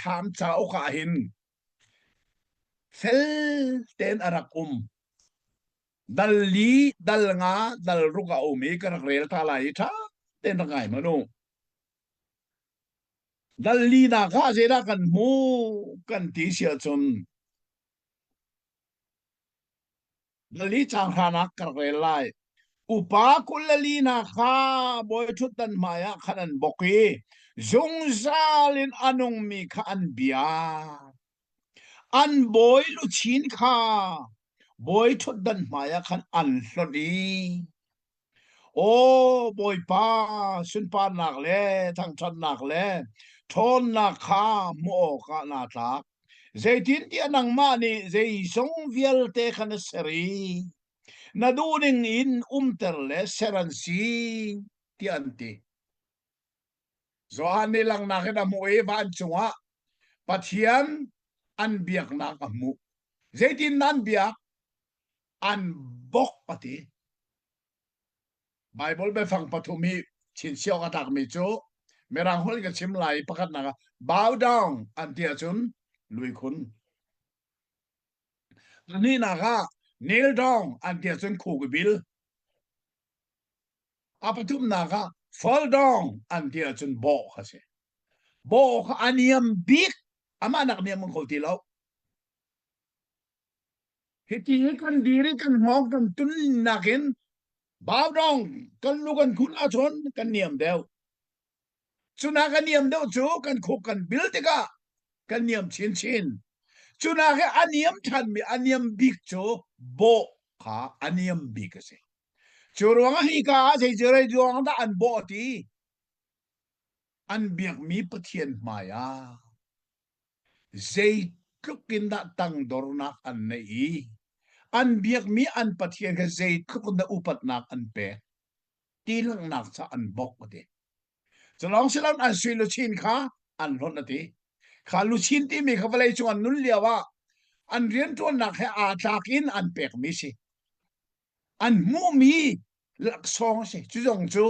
Thlam cauk ah hin fel tein a rak um. Dal li, dal nga, dal ruk a um i ka rak rel ta lai i ṭha tein rak ngai hmanh u. Dal linak ah zeidah kan hmuh kan ti si ahcun Li caang hranak ka rak rel lai. Upa 22 hna kha bawi ṭhutdan hmaiah khan an bawk i zungzal in a nungmi kha an bia. An bawi luchin kha bawi ṭhutdan hmaiah khan an hlonh i Aw Bawipa, sunparnak le thangṭhatnak le ṭhawnnak kha hmuh awkah naa tlak. Zeitintiah nangmah nih zeizong vialte kha na ser i na duhning in umter le ser an si, tiah an ti. Johan nih langhnak in a hmuh i vancung ah Pathian an biaknak a hmuh. Zeitin nan biak? An bok a ti. Bible biafang pathum hi chinchiah awk a tlakmi cu Mirang holh in ka chim lai i pakhatnak ah bow down an ti ahcun luikhun. Pahnihnak ah kneel down an ti ahcun khuk i bil. A pathumnak ah fall down an ti ahcun bawh kha si. Bawh kha a niam bik amah nak niam an kho ti lo. Hiti hi kan dir i kan hngawng kan tun nakin baudong kan lu kan khun ahcun kan niam deuh. Cunak a niam deuh cu kan khuk kan bil tikah kan niam chinchin. Cunak hi a niam ṭhanmi a niam bik cu bawh kha a niam bik a si. Cu ruangah hika ah zei ruang dah an bawh ti? An biakmi Pathian hmai ah Zeitluk in dah tangdornak an neih i an biakmi an Pathian kha zeitluk in dah upatnak an pek ti langhnak ca an bawk a ti. Cu lawng si loin an sui luchin kha an hlonh a ti. Kha luchin timi kha vawlei cung an nun lio ah an rianṭuannak he aa tlak in an pekmi si. An hmuhmi laksawng a si. Cu zong cu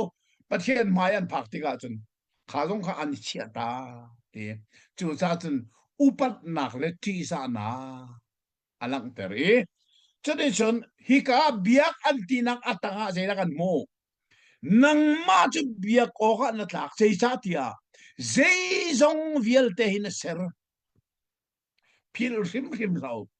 Pathian hmai an phak tikah cun kha zong kha an i chiah ta ti. Cucaah cun upatnak le ṭihzahnak a langhter i cuticun hika biak an tinak a tangah zeidah kan hmuh? Nangmah cu biak awkah na tlak zeicahtiah zeizong vialte hi na ser. Philh hrimhrim hlah u.